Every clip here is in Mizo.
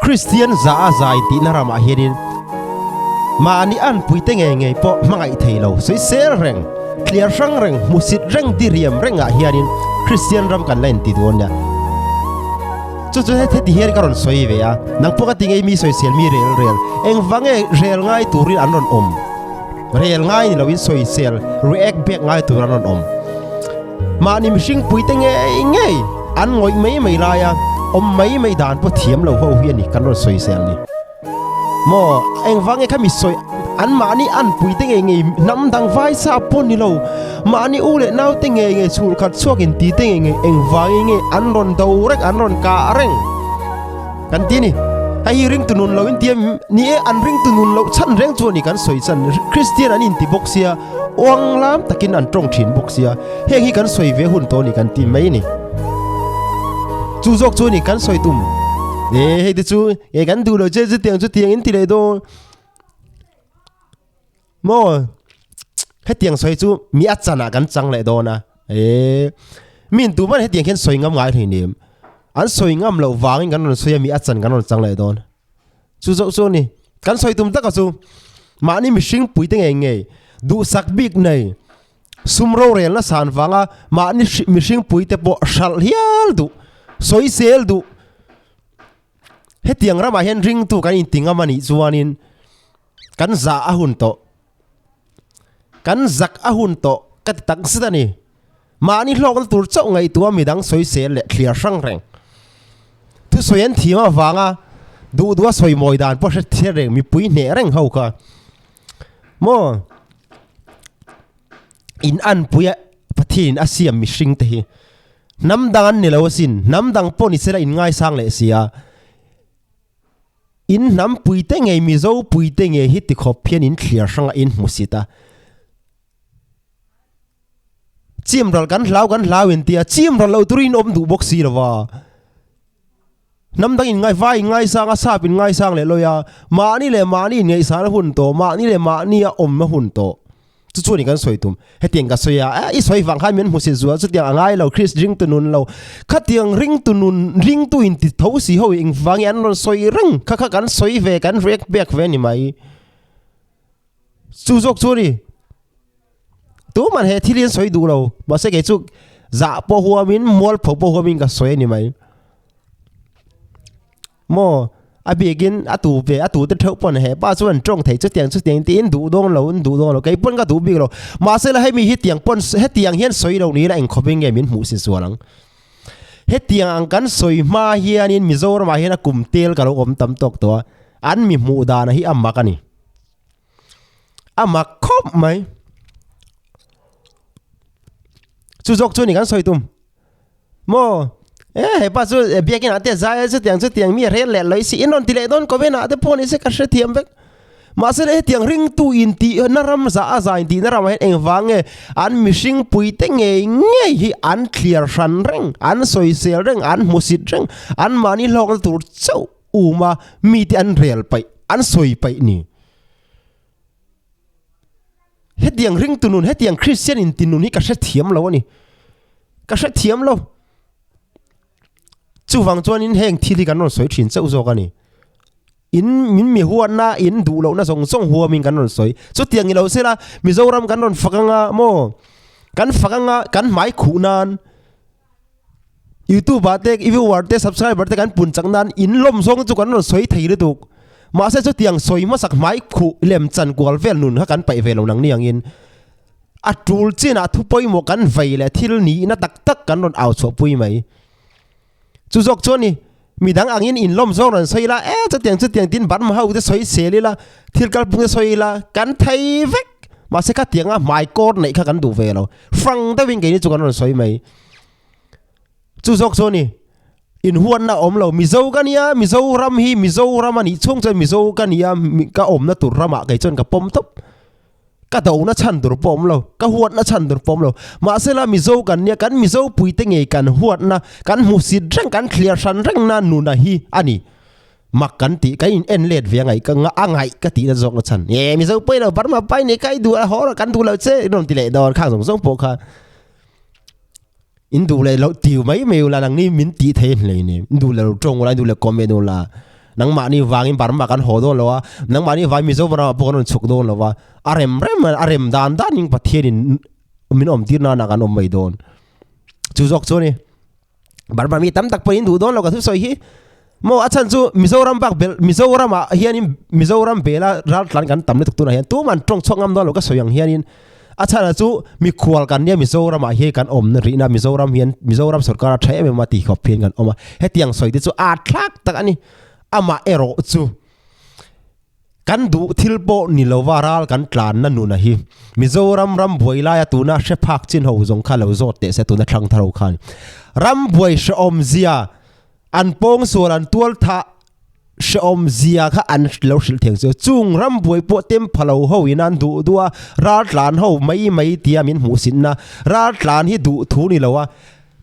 Kristian za a zai tihna ramah hianin mahni anpuite ngei ngei pawh hmangaih thei lo, sawisel reng, thliar hrang reng, hmusit reng, diriam rengah hianin Kristian ram kan la inti dawn nia. Chu chu heti hian ka rawn sawi ve a, nang pawh ka ti ngei mi sawisel mi rel rel, engvang nge rel ngai turin an rawn awm? Rel ngai ni loin sawisel react back ngai tur an rawn awm. Mahni mihring puite ngei ngei an ngawih mai mai laia awm mai mai dan pawh thiam lo ho hi a ni kan rawn sawisel ni. Maw engvang nge kha mi sawi an mahni an puite ngei ngei hnam dang vai sa pawh ni lo mahni u leh naute ngei ngei chhul khat chhuak in ti te ngei ngei engvang nge an rawn do reng an rawn kah reng kan ti a ni. Hei hi ringtu nun lo in ti a ni e an ringtu nun loh chhan reng chu a ni kan sawi chan Kristian an inti bawk sia uang lam takin an tawng thin bawk sia heng hi kan sawi ve hun tawh a ni kan ti mai a ni. Chu zawk chu a ni kan sawi tum e hei te chu e kan duh lo che chutiang chutiang in ti leh dawn maw hetiang sawi chu mi a chanah kan chang leh dawn a e mi in tuman hetiang hian sawi ngam ngai hlei nem an sawi ngam loh vangin kan rawn sawi a mi a chan kan rawn chang leh dawn chu zawk chu a ni kan sawi tum taka chu mahni mihring puite ngei ngei duhsak bik nei Sum rorelna san vanga mahni mihring puite pawh hralh hial duh, sawisel duh. Hetiang ramah hian ringtu kan inti ngam a nih chuanin kan zah a hun tawh. Kan zak a hun tawh ka ti tak zet a ni. Mahni hlawkna tur chauh ngaihtuah midang sawisel leh thliar hrang reng. Thusawi an thim avanga duh duha sawi mawi dan pawh hre thiar reng mipui hneh reng ho kha. Maw? In anpuia Pathianin a siam mihring te hi hnam dang an ni lo asin, hnam dang pawh ni sela in ngaisang leh si a, in hnam puite ngei Mizo puite ngei hi tikhawp hian in thliar hrangah in hmu sit a. Chim ral kan hlau kan hlau in tia, chim ral lo turin awm duh bawk si lova. Hnam dang in ngai vai in ngaisang a, sap in ngaisang leh lawi a, mahni leh mahni in ngaihsan a hun tawh, mahni leh mahni a awm a hun tawh. Chu chu ni kan sawi tum. Hetiang ka sawi a, eh i sawi vang khan min hmusit zual chutiang a ngai lo, Christ ringtu nun lo. Khatiang ringtu nun, ringtu in ti tho si ho engvang i an rawn sawi reng kha kha kan sawi ve, kan react back ve ni mai. Chu zawk chu a ni. Tuman he thil hi an sawi duh lo. Mahse kei chu zah pawh huamin mualpho pawh huamin ka sawi a ni mai. Maw a bikin a tu ve a tu te theuh pawn he pa chuan tawng thei chutiang chutiang tiin duh dawn lo an duh dawn lo kei pawn ka duh bik lo. Mahse la hemi hi tiang pawn hetiang hian sawi lo ni ila engkhawpin nge min hmuh si sual ang. Hetiang ang kan sawi hma hianin Mizoramah hian a kum tel ka lo awm tam tawk tawh a, an mi hmuh dan hi a mak a ni. A mak khawp mai. Chu zawk chu ni kan sawi tum. Maw e hepa chu biakin ah te zai a chutiang chutiang mi rel leh lawih si in rawn ti leh dawn comment ah te pawh ni se ka hrethiam vek. Mahse le hetiang ringtu in tih na ram zah a zai in tih na ramah hian engvang nge an mihring pui te ngei ngei hi an thliar hran reng, an sawisel reng, an hmusit reng, an mahni hlawkna tur chauh uma mite an rel paih, an sawi paih ni. Hetiang ringtu nun, hetiang Kristian inti nun hi ka hrethiam lo a ni. Ka hrethiam lo. Chuvang chuanin heng thil hi kan rawn sawi thin chauh zawk a ni. In min mi huatna, in duh lohna zawng zawng huamin kan rawn sawi. Chutiang ni lo sela Mizoram kan rawn fak anga maw? Kan fak anga kan hmai khuh nan YouTube ah te viewer te subscriber te kan pun chak nan in lawm zawng chu kan rawn sawi thei lutuk. Mahse chutiang sawi hmasak hmai khuh lem chan kual vel nun kha kan paih ve lo nang ni angin a tul chinah thu pawimawh kan vei leh thil nihna tak tak kan rawn au chhuah pui mai. Chu zawk chuan ni midang angin in lawm zawng rawn sawi ila e chutiang chutiang tin Burma ho te sawi sel ila thil kalpung te sawi ila kan thei vek mahse khatianga hmai kawr neih kha kan duh ve lo hrang deuhin keini chu kan rawn sawi mai. Chu zawk chu a ni. Inhuatna a awm lo. Mizo ka nia, Mizoram hi Mizoram a nih chhung chuan Mizo ka nia, ka awmna tur ramah kei chuan ka pawm tawp. Ka dohna chhan tur pawh awm lo, ka huatna chhan tur pawh awm lo. Mahse la Mizo kan nia, kan Mizo puite ngei kan huatna, kan hmusit reng, kan thliar hran rengna nuna hi a ni. Mak kan tih, kan in en let ve a ngaih ka a ngaih ka tihna zawk na chhan. E Mizo pawi lo, Burma pai ni ka i duh a haw rawh, kan duh lo che, in rawn ti leh dawn khang zawng zawng pawh kha. In duh leh loh tiu mai mai ula nang ni min tih thei hlei ni. In duh leh lo tawng ula, in duh leh comment ula. Nangmahni vangin Burma kan haw dawn lo a, nangmahni vangin Mizoram ah pawh kan rawn chhuk dawn lo a, a rem rem a rem dan danin Pathianin min awm tir nana kan awm mai dawn. Chu zawk chu a ni. Burma mi tam tak pawhin duh dawn lo ka thusawi hi. Maw a chhan chu Mizoram bak bel Mizoram ah hianin Mizoram bela ral tlan kan tam lutuk tunah hian tuman tawng chhuak ngam dawn lo ka sawi ang hianin a chhan ah chu mikhual kan nia Mizoram ah hian kan awmna rihna Mizoram hian Mizoram sorkar a tha em em a ti khawp hian kan awm a hetiang sawi te chu a thlak tak a ni amah erawh chu Kan duh thil pawh ni lova ral kan tlanna nuna hi Mizoram ram buai laia tuna hre phak chin ho zawng kha lo zawt teh se tuna thlang thar ho khan ram buai hrehawm zia an pawng sual an tual thah hrehawm zia kha an lo hrilh theng chu chung ram buai pawh tem pha lo ho in an duh duh a ral tlan ho mai mai tia min hmuh sinna ral tlan hi duh thu ni lo a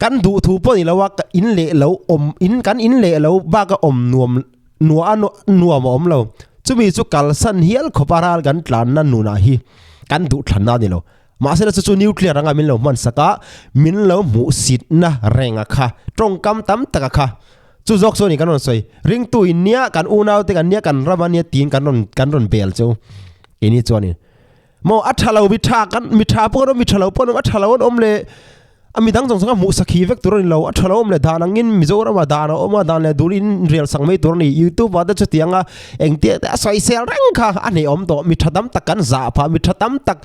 kan duh thu pawh ni lo a in leh lo awm in kan in leh lo bak a awm nuam Nuah a nuam a awm lo. Chumi chu kalsan hial khawp a ral kan tlanna nunah hi kan duh thlanna a ni lo. Mahse chu chu nuclear anga min lo hman sak a, min lo hmuhsitna reng a kha, tawngkam tam tak a kha. Chu zawk chu a ni kan rawn sawi. Ringtu in nia, kan unaute kan nia, kan ram a nia tiin kan rawn kan rawn bel chu keini chuanin. Maw a tha lo mi tha kan mi tha pawh an awm mi tha lo pawh an awm a tha lo an awm leh a mi dang zawng zawng a hmuh sakhi vek tur a ni lo a tha lo awm leh dan angin Mizoram ah dan a awm a dan leh dul in rel sak mai tur a ni youtube ah te chutiang a engtia te a sawisel reng kha a hneh awm tawh mi tha tam tak kan zah phah mi tha tam tak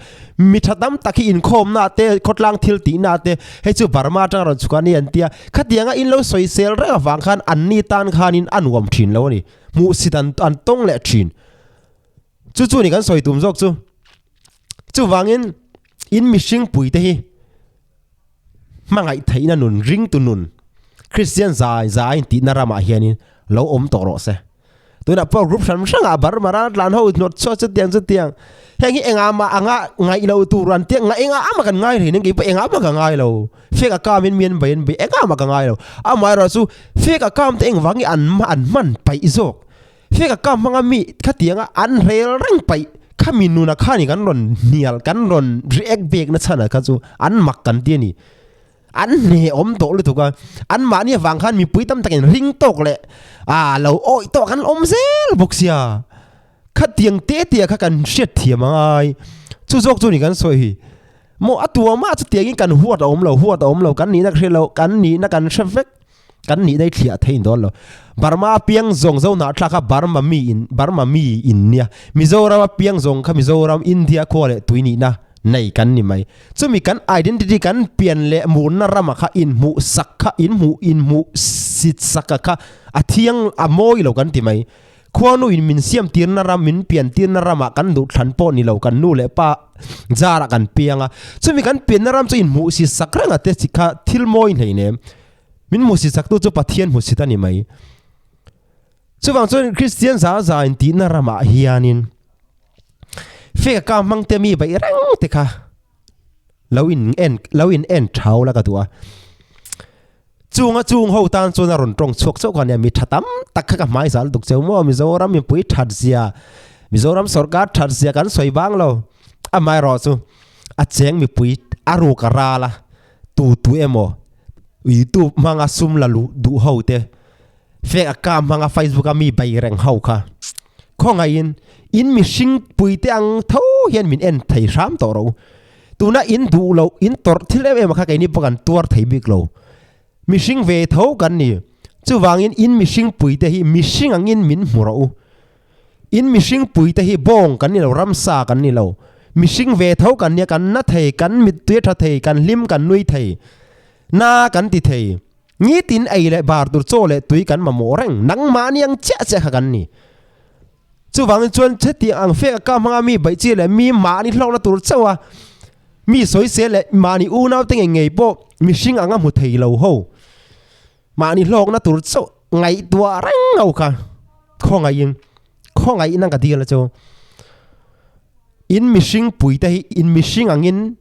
mi tha tam tak hi inkhawm na te khawtlang thil tih na te hei chu Burma atanga rawn chhuk a ni an tia khatiang a in lo sawisel reng avang khan an ni tan khanin a nuam thin lo a ni hmuhsit an an tawng leh thin. Chu chu ni kan sawi tum zawk chu. Chuvangin in mihring pui te hi hmangaih theihna nun, ringtu nun, Kristian zai zai in tihna ramah hianin lo awm tawh rawh se. Tunah pawh group hran hrangah Burma ral tlan ho hnawt chhuak chutiang chutiang. Heng hi engah mah anga ngaih loh tur an tia, engah mah kan ngai reng kei pawh engah mah ka ngai lo. Fake account in mi an bei an bei engah mah ka ngai lo. Amaherawhchu chu fake account te engvang hi an an hman paih zawk. Fake account hmanga mi khatianga an rel reng paih khami nuna khani kan rawn hnial kan rawn react bek na chhan ah kha chu an mak kan ti a ni. An hne awm tawh lutuk a, an mahni avang khan mipui tam takin ring tawk leh ah lo awih tawk an awm zel bawk sia. Khatiang te te ah kha kan hriat thiam a ngai. Chu zawk chu ni kan sawi hi. Maw a tuamah chutiangin kan huat a awm lo huat a awm lo kan nihna ka hre lo kan nihna kan hre vek. Kan nih daih thliah thei in dawn lo. Burma piang zawng zo hnah thlak kha Burma mi in Burma mi in nia. Mizoram a piang zawng kha Mizoram India khua leh tui nihna nei kan ni mai. Chumi kan identity kan pian leh murna rama kha in hmuh sak kha in hmuh in hmuh sit sak a kha a thiang a mawi lo kan ti mai. Khuanu in min siam tirna ram min pian tirna ramah kan duh thlan pawh ni lo kan nu leh pa zarah kan piang a. Chumi kan pianna ram chu in hmuh sit sak reng a te chi kha thil mawi hlei nem. Min hmuhsit saktu chu Pathian hmuhsit a ni mai. Chuvang chuan Kristian za za in tihna ramah hianin fake account hmang te mi baih reng te kha lo in en lo in en thau la ka duh a. Chunga chung ho tan chuan a rawn tawng chhuak chauh kha nia mi tha tam tak kha ka hmai zal duk cheu maw Mizoram mipui that zia Mizoram sorkar that zia kan sawi bang lo amaherawh chu a cheng mipui a ruk a ral a tu tu emaw youtube hmanga sum la luh duh ho te fake account hmanga facebook a mi bei reng ho kha khawngaihin in mihring pui te ang tho hian min en thei hram tawh ro tuna in duh loh in tawrh thil em em a kha keini pawh kan tuar thei bik lo mihring ve tho kan ni chuvangin in mihring pui te hi mihring angin min hmu rawh u. In mihring pui te hi bawng kan ni lo, ramsa kan ni lo. Mihring ve tho kan nia, kan na thei, kan mittui a tha thei, kan hlim kan nui thei, na kan ti thei. Nitin ei leh bar tur chaw leh tui kan mamawh reng, nangmahni ang chiah chiah kha kan ni. Chuvangin chuan hetiang ang fek a ka hmanga mi baih chi leh mi mahni hlawkna tur chauh a mi sawisel leh mahni unau te ngei ngei pawh mihring anga hmu thei lo ho. Mahni hlawkna tur chauh ngaihtuah reng ho kha khawngaihin khawngaihin ang ka dil a chu. In mihring pui te hi in mihring angin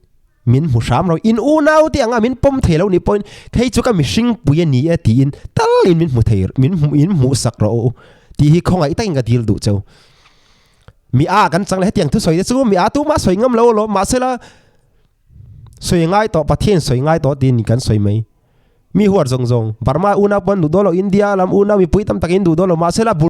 min hmu hram lo. In unau te anga min pawm thei lo nih pawhin hei chu ka mihring pui a ni e tiin talin min hmu thei min hmu in hmuh sak rawh u tih hi khawngaih takin ka dil duh cheu. Mi a kan chang leh hetiang thusawi te chu mi a tumah sawi ngam lo alawm mahsela sawi ngai tawh Pathian sawi ngai tawh tiin kan sawi mai. Mi huat zawng zawng, Burma unau pawn duh dawn lo, India lam unau mipui tam takin duh dawn lo, mahse la bul.